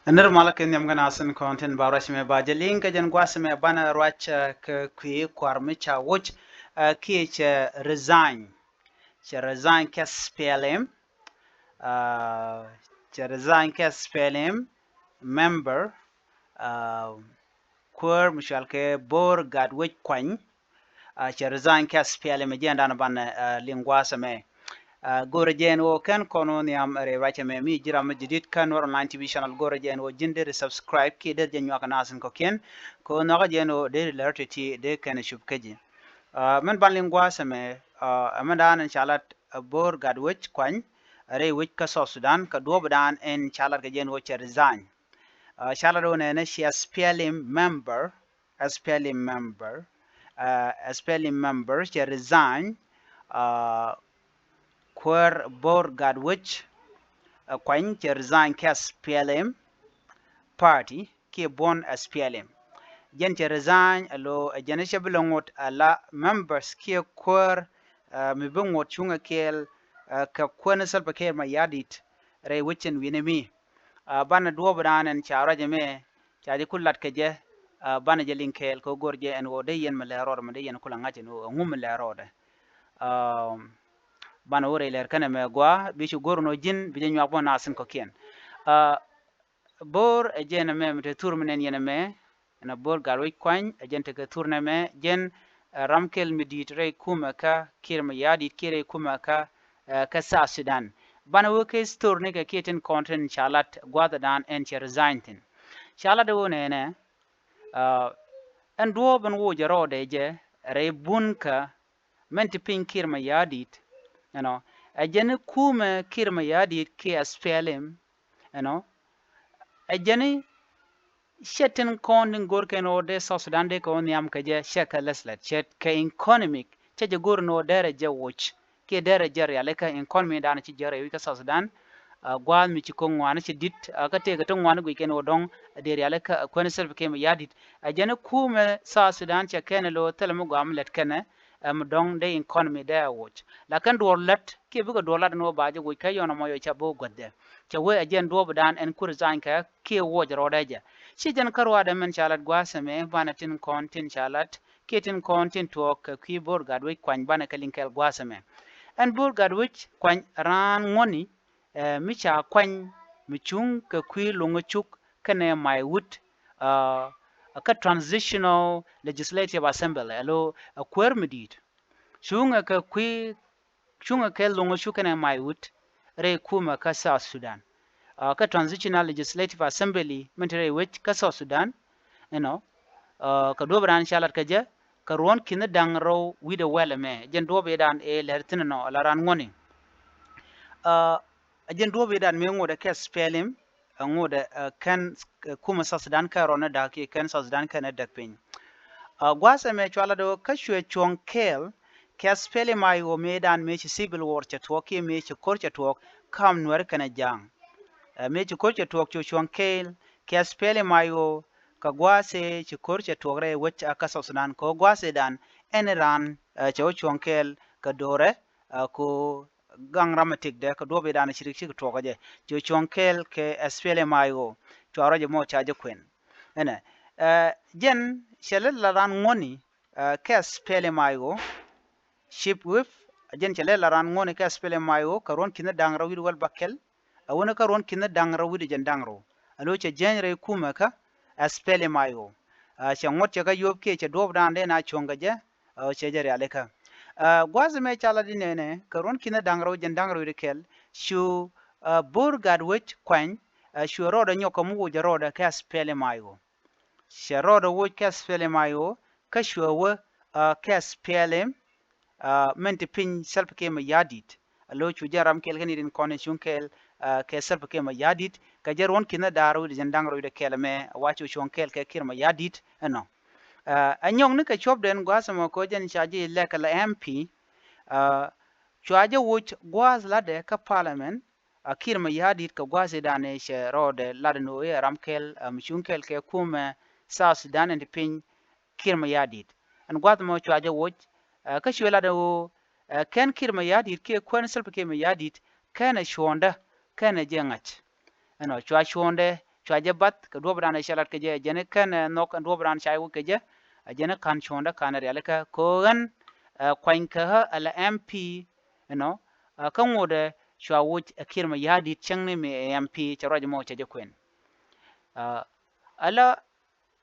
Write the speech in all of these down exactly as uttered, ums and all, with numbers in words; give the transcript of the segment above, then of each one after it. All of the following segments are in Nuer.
Nir malä kɛ nhiam kɛ nasin kɔn tin ba ruac mɛ ba jɛ liŋ kɛ jɛn gua̱a̱th mɛ banɛ ruac kɛ kui̱ kua̱r mi ca woc kiɛ cɛ resign. Cɛ resign kɛ S P L M. Cɛ resign kɛ S P L M member kuäär mi cual kɛ Bor Gatwec Kuany. Cɛ resign kɛ S P L M jɛn dan banɛ liŋ gua̱a̱th mɛ. Go̱rɛ jɛn wä kɛn kɔn wä nhiam rɛy ruacɛ mɛ mi ji̱ ram mi ji̱ dit kä Nuɛr Online T V channel. Go̱rɛ jɛn wä ji̱n deri subscribe kiɛ deri jɛ nyuak nasin kɔkiɛn. Kɛ wä nhɔkä jɛn wä deri lɛr ti ti dee kɛn cup kä ji̱. Mɛn ban liŋ gua̱a̱th mɛ ɛmɛ dan in ca lat Bor Gatwec Kuany rɛy wec kä South Sudan kɛ duɔ̱ɔ̱p dan in ca lat kɛ jɛn wä cɛ resign. Ca lat wä nɛnɛ ci S P L M member, S P L M member, S P L M member cɛ resign. Kuäär Bor Gatwec Kuany cɛ resign kɛ S P L M party kiɛ buɔ̱n S P L M. Jɛn cɛ resign alo jɛn cɛ bi lɛ ŋot ala members kiɛ kuäär mi bi ŋot cuŋɛ kɛɛl kɛ kuäär ni Salva Kiir Mayardit rɛy wecin wi̱ni mi. Banɛ duɔ̱ɔ̱p dan ɛn ca ruacɛ mɛ ca jɛ ku lat kɛ jɛ. Banɛ jɛ liŋ kɛɛl kɛ go̱r jɛ ɛn ɣöö dee yɛn mi lɛ rɔɔdɛ mi dee yɛn ku la ŋa̱c ɛn ɣöö ɛŋu mi lɛ rɔɔdɛ. Banɛ wä rɛy lɛr kɛnɛ mɛ gua bi ci go̱r ɛn ɣöö ji̱n bi jɛ nyuak bä nasin kɔkiɛn. Bor ɛ jɛn ɛmɛ mi te thur mi nɛn yɛn ɛmɛ ɛn a Bor Gatwec Kuany ɛ jɛn tekɛ thur nɛmɛ jɛn ram kɛl mi di̱i̱t rɛy kumɛ kä Kiir Mayardit kiɛ rɛy kumɛ kä kä South Sudan. Banɛ wä kɛ story ni kɛ kiɛ tin kɔn tin ca lat gua̱th dan ɛn cɛ resign thin. Ca lat wä nɛnɛ ɛn duɔ̱ɔ̱p ɛn woc ɛ rɔɔdɛ jɛ rɛy bun kä mɛn ti piny Kiir Mayardit. Ɛnɔ ɛ jɛn kumɛ Kiir Mayardit kiɛ S P L M. Ɛnɔ ɛ jɛn cɛ tin kɔn tin go̱r kɛn ɣöö dee South Sudan dee kɛ ɣöö nhiam kɛ jɛ cɛ kɛ lɛslɛt cɛ kɛ economic cɛ jɛ go̱r ni ɣöö derɛ jɛ woc kiɛ derɛ jɛ rialikä economy dan ci jɛ rɛy wi̱c kä South Sudan. Gua̱a̱th mi ci ko̱ŋ ŋuani ci di̱t kä tëëkɛ ti ŋuani guic kɛn ɣöö dɔ̱ŋ dee rialikä kuäär ni Salva Kiir Mayardit. Ɛ jɛn kumɛ South Sudan cɛ kɛn ɛ lo̱ thilɛ mi gɔaa mi lät kɛnɛ. Ɛm dɔ̱ŋ dee economy dee a woc la kɛn duɔ̱ɔ̱r lät kiɛ bikɛ duɔ̱ɔ̱r lat ni wä ba jɛ woc kä yɔn ɛmɔ yɔ ca bi wä guäthdɛ. Cɛ wee ɛ jɛn duɔ̱ɔ̱p dan ɛn ku resign kɛ kiɛ woc rɔɔdɛ jɛ. Ci jɛn kä ruaadɛ mɛn ca lat gua̱a̱th ɛmɛ banɛ tin kɔn tin ca lat kiɛ tin kɔn tin tuɔɔk kɛ kui̱ Bor Gatwec Kuany banɛ kɛ liŋ kɛɛl gua̱a̱th ɛmɛ. Ɛn Bor Gatwec Kuany raan ŋuɔ̱ni mi ca kuany mi cuŋ kɛ kui̱ Luŋä Cuk kɛnɛ Maiwut kä Transitional Legislative Assembly alo ɛ kuäär mi di̱i̱t. Cuŋɛ kɛ kui̱ cuŋɛ kɛ Luŋä Cuk kɛnɛ Maiwut rɛy kumɛ kä South Sudan. Kä Transitional Legislative Assembly min te rɛy wec kä South Sudan. Ɛnɔ kɛ duɔ̱ɔ̱p dan ca lat kɛ jɛ kɛ ruɔ̱n ki̱n da̱ŋ rɛw wi̱cdɛ wɛl ɛmɛ jɛn duɔ̱ɔ̱p idan ɛ lɛr thi̱n ɛnɔ la raan ŋuɔ̱ni. Ɛ jɛn duɔ̱ɔ̱p idan mi ŋotdɛ kɛ S P L M ɛ ŋotdɛ kɛn kumɛ South Sudan kɛ rɔn ɛ da̱k kiɛ kɛn South Sudan kɛn ɛ däk piny. Gua̱a̱th ɛmɛ cua lat ɣöö kä cuɛ cuɔ̱ŋ kɛɛl kɛ S P L M I O mëëdan mëë ci civil war cɛ tuɔɔk kiɛ mëë ci ko̱r cɛ tuɔɔk kam Nuɛr kɛnɛ Ja̱a̱ŋ. Mëë ci ko̱r cɛ tuɔɔk cu cuɔ̱ŋ kɛɛl kɛ S P L M I O kɛ gua̱a̱th ëë ci ko̱r cɛ tuɔɔk rɛy wec a kä South Sudan kɛ ɣöö gua̱a̱th ëëdan ɛn raan cɛ wä cuɔ̱ŋ kɛɛl kɛ do̱rɛ ku gaŋ ram a tikdɛ kɛ duɔ̱ɔ̱p idan ci rik cik tuɔɔk kɛ jɛ cu cuɔ̱ŋ kɛɛl kɛ S P L M I O. Cua ruac ɛmɔ ca jɛ kuɛn ɛnɛ jɛn cɛ lät la raan ŋuɔ̱ni kɛ S P L M I O. Chief Whip jɛn cɛ lät la raan ŋuɔ̱ni kɛ S P L M I O kɛ ruɔ̱n ki̱n da̱ŋ rɛw wi̱cdɛ wɛl bäkɛl. Ɛ wänä kä ruɔ̱n ki̱n da̱ŋ rɛw wi̱cdɛ jɛn da̱ŋ rɛw alo cɛ jiɛny rɛy kumɛ kä S P L M I O. Cɛ ŋuɔ̱t cɛ kä yop kiɛ cɛ duɔ̱ɔ̱p dan dee na cuɔ̱ŋ kɛ jɛ. Cɛ jɛ rialikä. Gua̱a̱th mɛ ca lat di nɛnɛ kɛ ruɔ̱n ki̱n da̱ŋ rɛw jɛn da̱ŋ rɛw wi̱cdɛ kɛl cu Bor Gatwec Kuany cu rɔɔdɛ nyɔk kɛ mi woc rɔɔdɛ kɛ S P L M I O. Cɛ rɔɔdɛ woc kɛ S P L M I O kä cuɛ wä kɛ S P L M min ti piny Salva Kiir Mayardit. Alo cu jɛ ram kɛl kɛ ni rin kɔn cuŋ kɛl kɛ Salva Kiir Mayardit kɛ jɛ ruɔ̱n ki̱n da̱ŋ rɛw wi̱cdɛ jɛn da̱ŋ rɛw wi̱cdɛ kɛl ɛmɛ wa cu cuɔ̱ŋ kɛl kɛ Kiir Mayardit ɛnɔ. Ɛ nyɔk ni kɛ cuɔp den gua̱a̱th ɛmɔ kɛ wä jɛn ca jɛ ilɛk kɛ la M P. Cua jɛ woc gua̱a̱th latdɛ kä parliament. A Kiir Mayardit kɛ gua̱a̱th idan ëë cɛ rɔɔdɛ lat ɛn ɣöö i̱ ɛ ram kɛl mi cuŋ kɛl kɛ kumɛ South Sudan ɛn ti piny Kiir Mayardit. Ɛn gua̱a̱th ɛmɔ cua jɛ woc kä cuɛ lat ɛn ɣöö kɛn Kiir Mayardit kiɛ kuäär ni Salva Kiir Mayardit kɛn ɛ cuɔ̱ɔ̱ŋdä kɛn ɛ jɛ ŋa̱c. Ɛnɔ cua cuɔ̱ɔ̱ŋdɛ cua jɛ bath kɛ duɔ̱ɔ̱p dan ɛ cɛ lat kɛ jɛ, ɛ jɛn kɛn ɛ nhɔk ɛn duɔ̱ɔ̱p dan ca iwä kɛ jɛ, ɛ jɛn kan cuɔ̱ɔ̱ŋdä kan rialikä kɛ ɣän ɛ kuany kɛ ɣä ala M P, you know, ɛ kä ŋotdɛ cua woc ɛ Kiir Mayardit cäŋ ni mi ɛ M P cɛ ruac mɔ cɛ jɛ kuɛn. Ɛ ala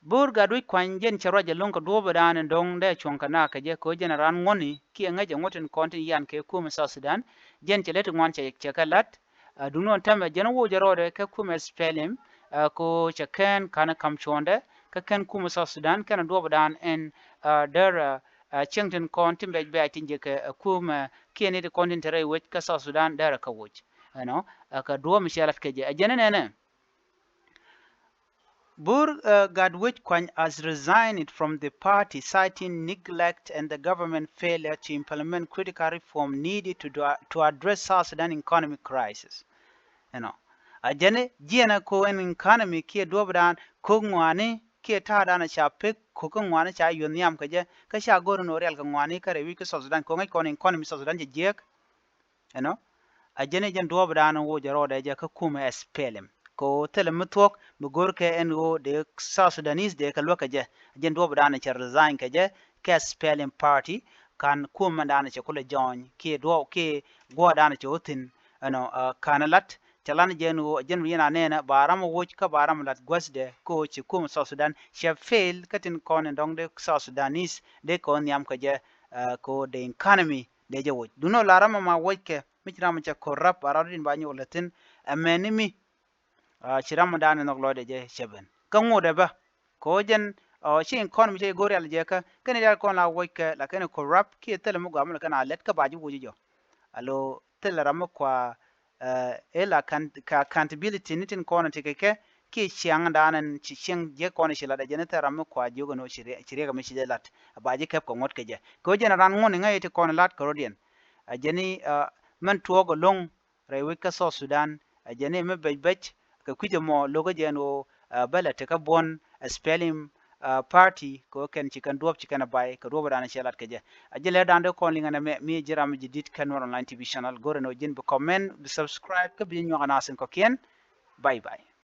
Bur Gatwec Kuany jɛn cɛ ruac ɛlɔ̱ŋ kɛ duɔ̱ɔ̱pdan in dɔ̱ŋ dee cuɔ̱ŋ kɛ na kɛ jɛ kɛ ɣöö jɛn ɛ raan ŋuɔ̱tni kiɛ ŋäc ɛ ŋuɔ̱t tin kɔn tin yan kɛ kumɛ South Sudan. Jɛn cɛ lät ti ŋuan cɛ, cɛ kɛ la̱t. Ɛ duŋni ɣän täämɛ jɛn woc ɛ rɔɔdɛ kɛ kumɛ S P L M, ɛ kɛ ɣöö cɛ kɛn ka̱n ka̱m cuɔ̱ɔ̱ŋdɛ kɛ kɛn kumɛ South Sudan kɛn ɛ duɔ̱ɔ̱pdan ɛn, ɛ därɛ, ɛ cieŋ tin kɔn tin bɛc bɛc tin jɛ kɛ, ɛ kumɛ kiɛ ni ti kɔn tin te rɛy wec kä South Sudan därɛ kɛ woc. You know, ɛ kɛ duɔ̱ɔ̱p mi cɛ la̱t kɛ jɛ. Ɛ jɛn ɛ nɛnɛ. Bur, uh, Gatwec Kuany has resigned from the party, citing neglect and the government failure to implement critical reform needed to, do, to address South Sudan economic crisis. You know, a jɛn jiɛn a ko ɛn economy kiɛ duɔ̱ɔ̱pdan ko ŋuani kiɛ ta̱a̱dan a ca pek ko kä ŋuani ca yuɔ̱n nhiam kɛ jɛ kä ca go̱r in ɣöö rial kɛ ŋuani kä rɛy wi̱c kä South Sudan ko ŋäc kɔn economy South Sudan cɛ jiɛk. You know, a jɛn i̱ jɛn duɔ̱ɔ̱pdan in woc ɛ rɔɔdɛ jɛ kä kumɛ S P L M. Kɛ ɣöö thilɛ mi thuɔ̱k mi go̱rkɛ ɛn ɣöö dee South Sudanese dee kɛ luäk kɛ jɛ. A jɛn duɔ̱ɔ̱pdan in cɛ resign kɛ jɛ kɛ S P L M party, ka̱n kumɛdan cɛ kulɛ join kiɛ duɔ̱ɔ̱p kiɛ guɔ̱ɔ̱rdan cɛ wä thi̱n. You know, ɛ ka̱n lat cɛ lan jɛ ɛn ɣöö a jɛn mi yɛn a nɛnɛ ba ram woc kä ba ram lat guäthdɛ kɛ ɣöö ci kumɛ South Sudan cɛ fail kä tin kɔn in dɔ̱ŋ dee South Sudanese dee kɛ wä nhiam kɛ jɛ, ɛ kɛ ɣöö dee economy dee jɛ woc. Duŋni ɣöö la ram ma woc kɛ mi ci ram cɛ corrupt a ram din ba nyuɔk lɛ thi̱n. Ɛ mɛni mi, ɛ ci ram dan in nhɔk lɔcdɛ jɛ cɛ ben kä ŋotdɛ bä. Kɛ ɣöö jɛn, ɛ ci economy cɛ go̱r rial jɛ kä kɛn rial kɔn la woc kɛ la kɛn corrupt kiɛ thilɛ mi gɔaa mi la kɛn a lɛt kä ba ji̱ woc jɔ. A lo thilɛ ram mi kua, ɛ ila kan, ka accountability ni tin kɔn ti kɛ kɛ kiɛ ciaŋdan in ci cieŋ jɛ kɔn ci lat a jɛn thilɛ ram mi kua jiök ɛn ɣöö ci riɛk, ci riɛk mi ci jɛ lat. A ba ji̱ kɛp kɛ ŋuɔ̱t kɛ jɛ kɛ ɣöö jɛn ran ŋuɔ̱t in ŋäc ti kɔn lat kɛ rɔ̱diɛn. A jɛn i̱, ɛ mɛn tuɔɔk ɛlɔ̱ŋ rɛy wec kä South Sudan. A jɛn i̱ mi bɛc bɛc kɛ kui̱c ɛmɔ lo̱kä jɛ ɛn ɣöö, ɛ bä lɛ tekä buɔ̱n S P L M, ɛ party kɛ ɣöö kɛn ci kɛn duɔ̱ɔ̱p ci kɛn ɛ bay kɛ duɔ̱ɔ̱pdan cɛ lat kɛ jɛ. A jɛn lɛ dan dee kɔn liŋ ɛn ɛmɛ mi ji̱ ram mi ji̱ di̱t kä Nuer Online T V channel. Go̱rɛ ni ɣöö ji̱n bi comment, bi subscribe kä bi nyuak anath in kɔ̱kiɛn. Bye bye.